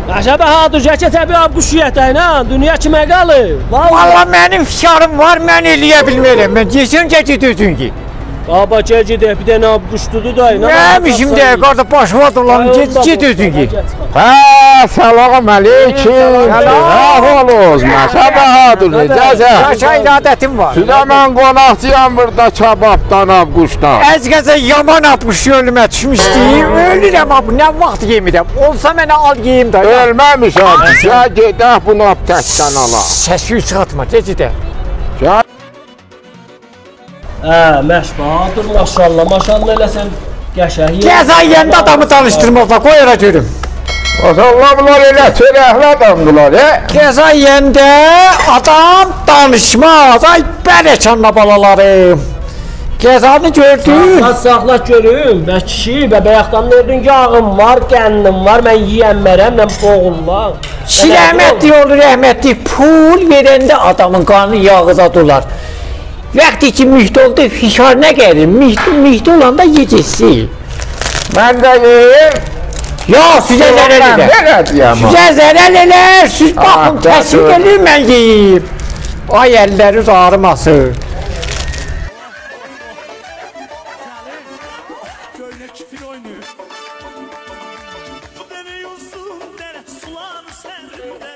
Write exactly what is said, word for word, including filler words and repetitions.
مشه‌بهادر، گل کئچک بیر آبگوشت یئیک ده، نه؟ دونیا کیمه قالیر؟ والله. والله منیم فشاریم وار، من ائلیه بیلمرم. من دئییرم کی، گئت اؤزون یئ. بابا، گل گئدک، بیر دنه آبگوشتدور دا، نه؟ منیم ایشیم دئییل، قارداش، باشیوا دولانیم، گئت، گئت اؤزون یئ. هه، سلام علیکم. سلام. ساغ اولون، مشه‌بهادر، نئجه‌سن؟ قشنگ، عادتیم وار. سیزه من قوناقچی‌یام بورادا، کبابدان، آبگوشتدان. از قضا یامان آبگوشت گؤنلومه دوشموشدو. اؤلورم ها، بو نه واخت یئمیرم. اولسا منه آل یئییم دا. اؤلمه‌میشم کی، گل گئدک بونو آپتکدن آلاق. سس-کوی چیخارتما، گئت گئدک. گل. هه، مشه‌بهادر، ماشاءالله، ماشاءالله، ائله سن قشنگ یئییرسن. غذا یئینده آدامی دانیشدیرمازلار، قوی ائله گؤروم. ماشاءالله، بونلار ائله چؤرکلی آدامدیلار، هه؟ غذا یئینده آدام دانیشماز. آی، بلکانلا بالالاریم. غذانی گؤردون؟ ساخلا، ساخلا گؤروم. به کیشی، به بایاقدان دئییردین، یاغیم وار، قندیم وار، من یئیه‌ممرم، من بوغوللام. کیشی رحمتلیک اولدو، رحمتلیک. پول وئرنده آدامین قانی یاغیزا دولار. وقتی کی مهد اولدو، فشار نه گلیر؟ مهد، مهد اولاندا یئیه‌جکسن. من ده یئییم. یوخ، سیزه ضرر ائلر. من بئله دئیم. سیزه ضرر ائلر، سیز باخین، آه، تصدیق ائله‌یین، من یئییم. آی، اللرینیز آغریماسین. گؤیلک فیل اوینور. بو دره اوزون، دره سولاری سرینده.